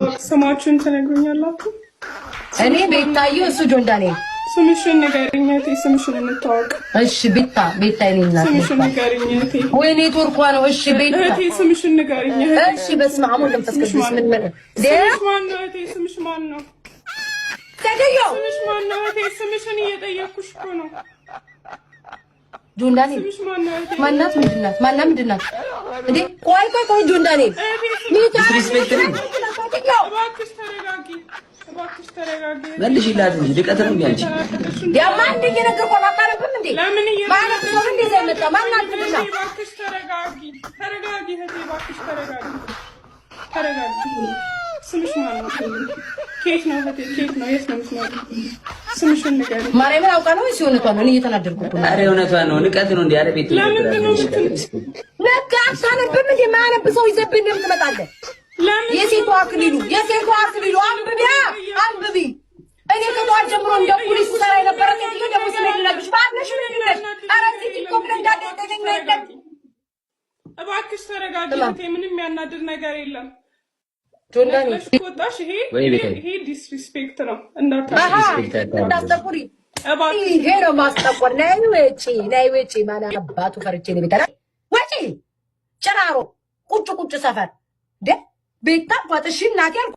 እንተዋወቅ። ስማችሁን ትነግሩኛላችሁ? እኔ ቤታዬ፣ እሱ ጆን ዳንኤል። ስምሽን ንገሪኝ እህቴ፣ ስምሽን እንተዋወቅ። እሺ ቤታ፣ ቤታ የኔ እናት። ስምሽን ንገሪኝ እህቴ። ወይ ኔትወርኳ ነው። እሺ ቤታ። እህቴ፣ ስምሽን ንገሪኝ እህቴ። እሺ፣ በስመ አብ ወወልድ ወመንፈስ ቅዱስ። ምን ምን? ስምሽ ማን ነው እህቴ? ስምሽ ማን ነው? ሴትዮ። ስምሽ ማን ነው እህቴ? ስምሽን እየጠየኩሽ እኮ ነው። ጆን ዳንኤል። ስምሽ ማን ነው እህቴ? ማናት? ምንድናት? ማና ምንድናት? እንዴ ቆይ ቆይ ቆይ፣ ጆን ዳንኤል። Disrespect ነው። እባክሽ ተረጋጊ፣ እባክሽ ተረጋጊ። መልሽላት እንጂ ልቀት ነው እንጂ አንቺ። ያማ እንደ እየነገርኳት አታነብም እንዴ? ለምን? ማለት ነው እንዴ? እዛ የመጣ ማናት? ምንድናት? እባክሽ ተረጋጊ፣ ተረጋጊ እህቴ፣ እባክሽ ተረጋጊ፣ ተረጋጊ። ስምሽ ማን ነው? ኬት ነው እህቴ? ኬት ነው? የት ነው የምትኖሪው? ስምሽን ንገሪኝ። ማርያምን አውቃ ነው ወይስ የእውነቷን ነው? እኔ እየተናደድኩ እኮ ነው። ኧረ እውነቷን ነው። ንቀት ነው እንዴ? ኧረ ቤት ለምንድን ነው ለካ አታነብም እንዴ? ማያነብ ሰው ይዘብህ እንደምን ትመጣለህ? ለምን? የሴቷ አክሊሉ፣ የሴቷ አክሊሉ፣ አንብቢ አንብቢ። እኔ ከጠዋት ጀምሮ እንደ ፖሊስ ሰራ የነበረ ሴትዮ ደግሞ ስሜ ልነግርሽ ማነሽ? ምንድን ነሽ? ኧረ እዚህ ቲክቶክ ላይ እንዳለ የተገኘ የለም። እባክሽ ተረጋጊ እህቴ፣ ምንም የሚያናድድ ነገር የለም። ጆን ዳንኤል። ወጣሽ። ይሄ ወይ ቤታዬ። ይሄ disrespect ነው። እንዳታስጠቁሪ እንዳስጠቁሪ። እባክሽ። ይሄ ነው ማስጠቆር። ነይ ውጪ፣ ነይ ውጪ። ማን አባቱ ፈርቼ ነው ቤታ ወጪ ጭራሮ ቁጭ ቁጭ ሰፈር ደ ቤታ ቋጥሽ እናቴ አልኩ።